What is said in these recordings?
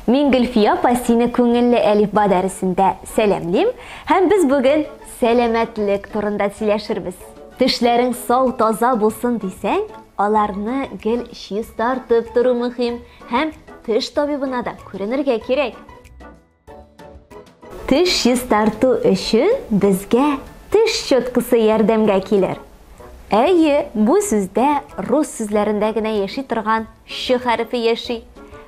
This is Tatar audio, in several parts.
Мин Гөлфия апа сине күңелле әлифба дәресендә сәламлим һәм без бүген сәламәтлек турында сөйләшербез. Тешләрең сау, таза булсын дисәң, аларны гел чистартып тору мөһим һәм теш табибына да күренергә кирәк. Теш чистарту өчен безгә теш щеткасы ярдәмгә килер. Әйе, бу сүздә рус сүзләрендә генә яши торган щ хәрефе яши.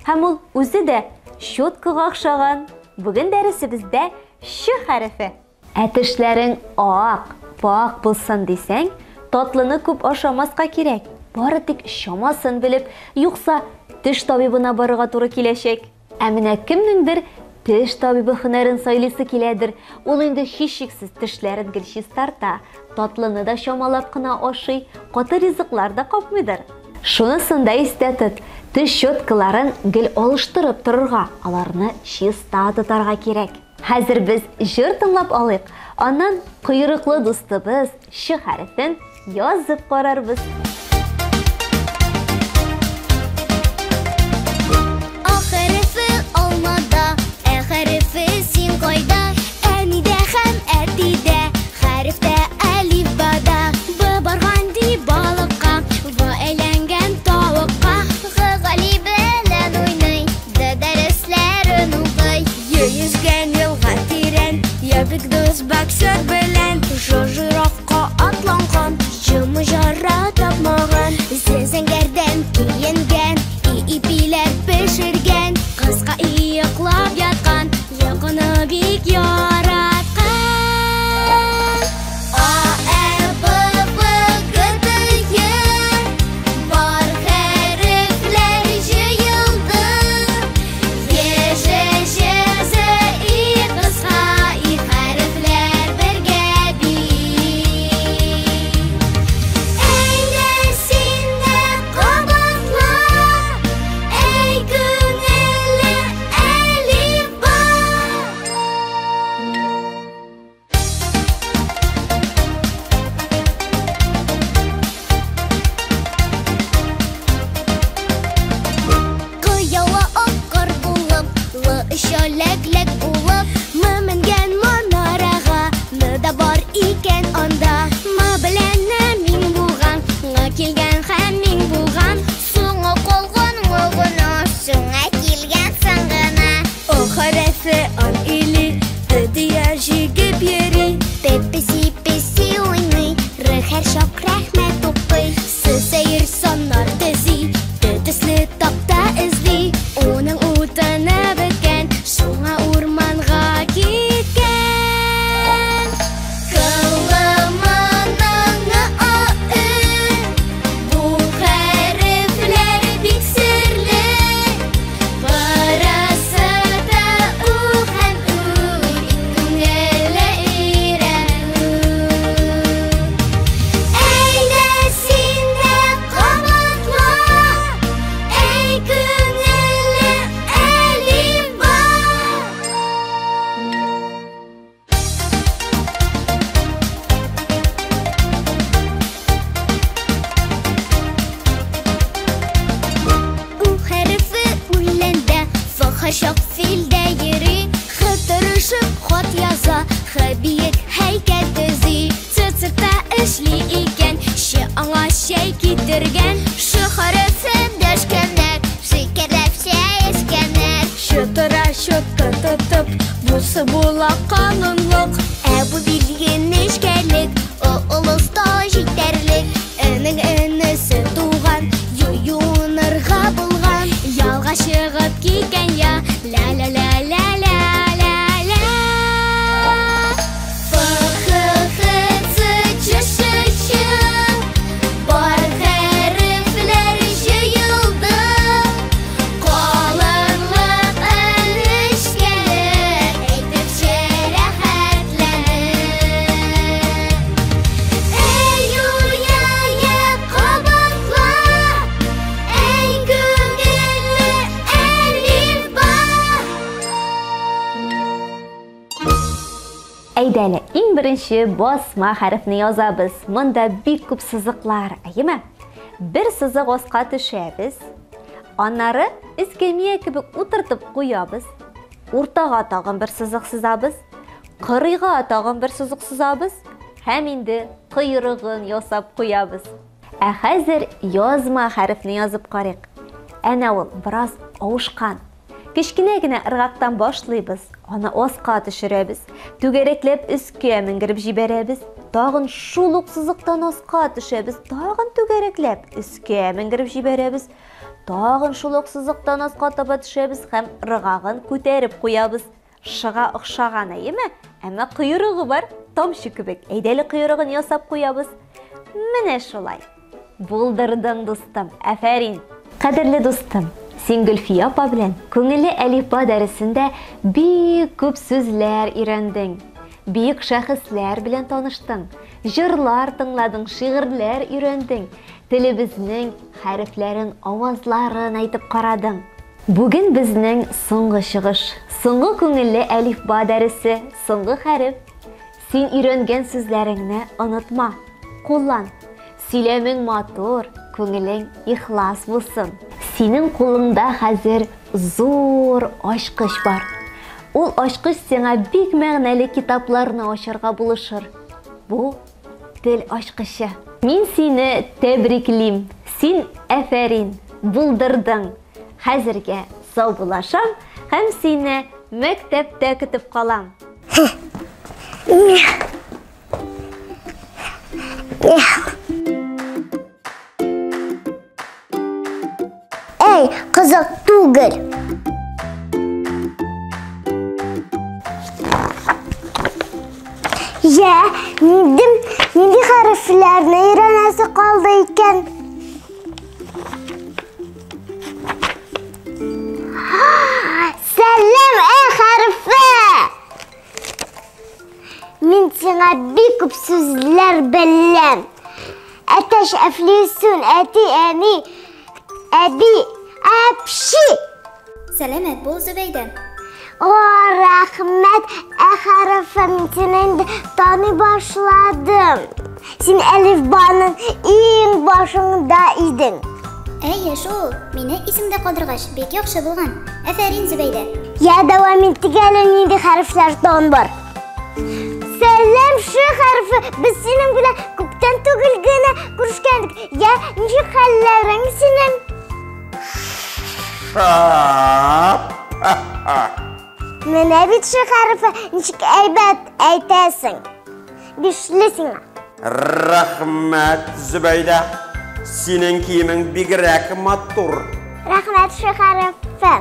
Һәм ул үзе дә щеткага охшаган. Бүген дәресебездә щ хәрефе. Ә тешләрең ак, пак булсын дисәң, татлыны күп ашамаска кирәк. Бары тик чамасын белеп, юкса теш табибына барырга туры киләчәк. Ә менә кемнеңдер теш табибы һөнәрен сайлыйсы киләдер, ул инде һичшиксез тешләрен гел чистарта, татлыны да чамалап кына ашый, каты ризыклар да капмыйдыр. Шунысын да истә тот, теш щеткаларын гел алыштырып торырга, аларны чиста тотарга кирәк. Хәзер без җыр тыңлап алыйк, аннан койрыклы дустыбыз Ч хәрефен язып карарбыз. А хәрефе алмада, Ә хәрефе син кайда? Әнидә һәм әтидә, хәрефтә әлифбада. Б барган ди балыкка, В әйләнгән тавыкка. Г Гали белән уйный, Д дәресләрен укый. Е йөзгән елга тирән, Я бик дус боксер белән. Ж жирафка атланган, Ж мөҗара тапмаган. З зәңгәрдән киенгән, И ипиләр пешергән. Кыска йоклап яткан, Йокыны бик яраткан. А, Ә, Б, В, Г, Д, Е. Бар хәрефләр җыелды. Е, Ж, Ж, З, И, кыска И хәрефләр бергә бии. Әйдә син дә кабатла, әй күңелле әлифба. Кыяла ак кар булып, Л оча ләк-ләк булып, М менгән манарага, Н да бар икән анда. М белән Н миң булган, Ң килгән һәм миң булган. Соңа калган Ң гына, Соңа килгән соң гына. О хәрефе ан или, Т дия җигеп йөри. П песи песи уйный, Р һәрчак рәхмәт укый. С сәер саннар төзи, Т төсле такта эзли. Уның утыны беткән, шуңа урманга киткән. К, Л, М, Н, Ң, А, Ө. Бу хәрефләр бик серле. П, Р, С, Т, У һәм Ү. Бик күңелле өйрәнү. Әйдә син дә кабатла, әй күңелле әлифба. У хәрефе үләндә, Ф һәрчак филдә йөри. Х тырышып хат яза, Х биек һәйкәл төзи. Ц циркта эшли икән, Ч аңа чәй китергән. Ш хәрефе дәшкәннәр, шикәрләп чәй эчкәннәр. Ч тора щетка тотып, бусы була канунлык. Ә бу билге нечкәлек, О олыста җитәрлек. Энең энесе туган, Ю юынырга булган. Ялга чыгып киткән я, ля-ля-ля-ля-ля-ля-ля. Ф, Х, Х, Ц, Ч, Ш, Ч. Бар хәрефләр җыелды. Калынлык, нечкәлек, әйтепче рәхәтләнеп. Әй, уя, я, кабатла, әй, күңелле әлифба. Әйдә әле, иң беренче басма хәрефне язабыз. Монда бик күп сызыклар, әйеме? Бер сызык аска төшәбез. Аннары эскәмия кебек утыртып куябыз. Уртага тагын бер сызык сызабыз. Кырыйга тагын бер сызык сызабыз. Һәм инде койрыгын ясап куябыз. Ә хәзер язма хәрефне язып карыйк. Әнә ул бераз авышкан. Кечкенә генә ыргактан башлыйбыз, аны аска төшерәбез, түгәрәкләп өскә менгереп җибәрәбез, тагын шул ук сызыктан аска төшәбез, тагын түгәрәкләп өскә менгереп җибәрәбез, тагын шул ук сызыктан аска таба төшәбез һәм ыргагын күтәреп куябыз. Шыга охшаган, әйеме? Әмма койрыгы бар, тамчы кебек. Әйдә әле койрыгын ясап куябыз. Менә шулай. Булдырдың, дустым. Афәрин. Кадерле дустым, син Гөлфия апа белән Күңелле әлифба дәресендә бик күп сүзләр өйрәндең. Бөек шәхесләр белән таныштың, җырлар тыңладың, шигырьләр өйрәндең, телебезнең хәрефләрен, авазларын әйтеп карадың. Бүген безнең соңгы чыгыш, соңгы күңелле әлифба дәресе, соңгы хәреф. Син өйрәнгән сүзләреңне онытма, куллан. Сөйләмең матур, күңелең ихлас булсын. Синең кулыңда хәзер зур ачкыч бар. Ул ачкыч сиңа бик мәгънәле китапларны ачарга булышыр. Бу тел ачкычы. Мин сине тәбриклим. Син әфәрин, булдырдың. Хәзергә саубуллашам һәм сине мәктәптә көтеп калам. Әй, кызык түгел. Йә, нинди, нинди хәрефләрне өйрәнәсе калды икән? Сәлам, ә хәрефе! Мин сиңа бик күп сүзләр беләм. Әтәч, әфлисун, әти, әни, әби, әпши. Сәламәт бул, Зөбәйдә. О, рәхмәт, ә хәрефе, мин сине инде таный башладым. Син әлифбаның иң башында идең. Әйе шул, мине исеңдә калдыргач, бик яхшы булган. Афәрин, Зөбәйдә. Я, дәвам итик әле, нинди хәрефләр тагын бар? Сәлам, Ш хәрефе, без синең белән күптән түгел генә күрешкәндек. Я, ничек хәлләрең синең? Шап! Менә бит Ш хәрефе, ничек әйбәт әйтәсең. Бишле сиңа. Рәхмәт, Зөбәйдә. Синең киемең бигрәк матур. Рәхмәт, Ш хәрефе.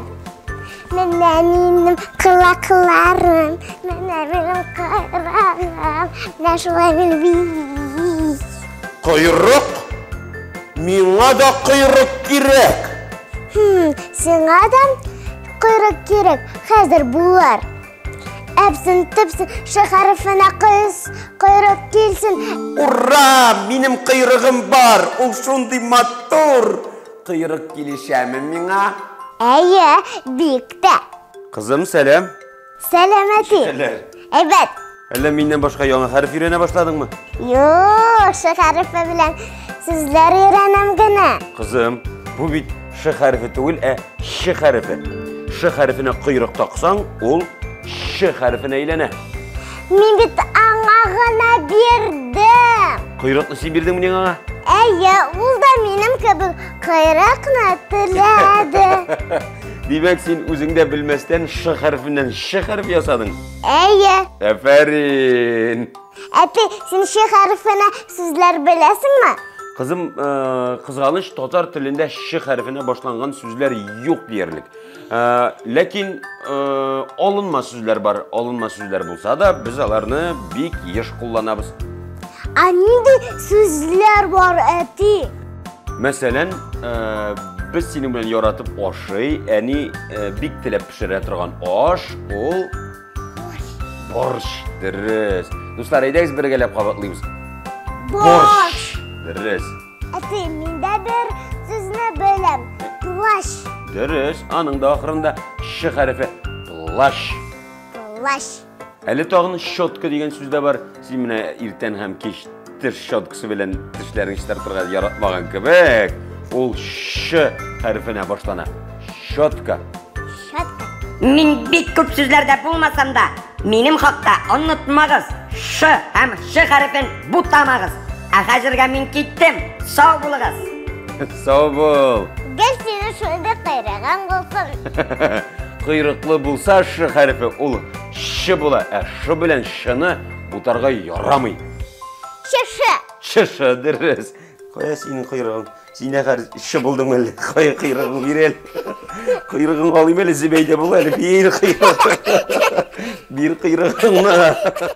Менә минем колакларым, менә минем койрыгым, менә шулай мин бии. Койрык? Миңа да койрык кирәк. Хм, сиңа да койрык кирәк. Хәзер булыр. Әпсен, төпсен, Ш хәрефенә кыз, койрык килсен. Ура! Минем койрыгым бар! Ул шундый матур! Койрык килешәме миңа? Әйе, бик тә. Кызым, сәлам. Сәлам, әти. Хәлләр. Әйбәт. Әллә миннән башка яңа хәреф өйрәнә башладыңмы? Юк, Ш хәрефе белән сүзләр өйрәнәм генә. Кызым, бу бит Ш хәрефе түгел, ә Ч хәрефе. Ш хәрефенә койрык таксаң, ул Ч хәрефенә әйләнә. Мин бит аңа гына бирдем. Койрыкны син бирдеңмени аңа? Әйе, ул да минем кебек койрыкны теләде. Димәк, син үзең дә белмәстән Ш хәрефеннән Ч хәрефе ясадың. Әйе. Афәрин. Әти, син Ш хәрефенә сүзләр беләсеңме? Кызым, кызганыч, татар телендә Ш хәрефенә башланган сүзләр юк диярлек. Ләкин алынма сүзләр бар. Алынма сүзләр булса да, без аларны бик еш кулланабыз. Ә нинди сүзләр бар, әти? Мәсәлән, без синең белән яратып ашый, әни бик теләп пешерә торган аш, ул борщ. Дөрес. Дуслар, әйдәгез бергәләп кабатлыйбыз. Борщ. Дөрес. Әти, мин дә бер сүзне беләм. Плащ. Дөрес. Аның да ахырында ш хәрефе. Плащ. Плащ. Әле тагын щетка дигән сүз дә бар. Син менә иртән һәм кич теш щеткасы белән тешләрен чистартырга яратмаган кебек. Ул ш хәрефенә башлана. Щетка. Щетка. Мин бик күп сүзләрдә булмасам да, минем хакта онытмагыз. Ш һәм Ш хәрефен бутамагыз. Ә хәзергә мин киттем. Сау булыгыз. Сау бул. Гел синең шундый койрыгың булсын. Койрыклы булса Ш хәрефе, ул Ш була. Ә Ш белән Шны бутарга ярамый. Чышы. Чышы, дөрес. Кая синең койрыгың? Син дә хәзер Ш булдың әле. Кая койрыгың бир әле. Койрыгың алыйм әле, Зөбәйдә бул әле. Бир койрыгың. Бир койрыгыңны.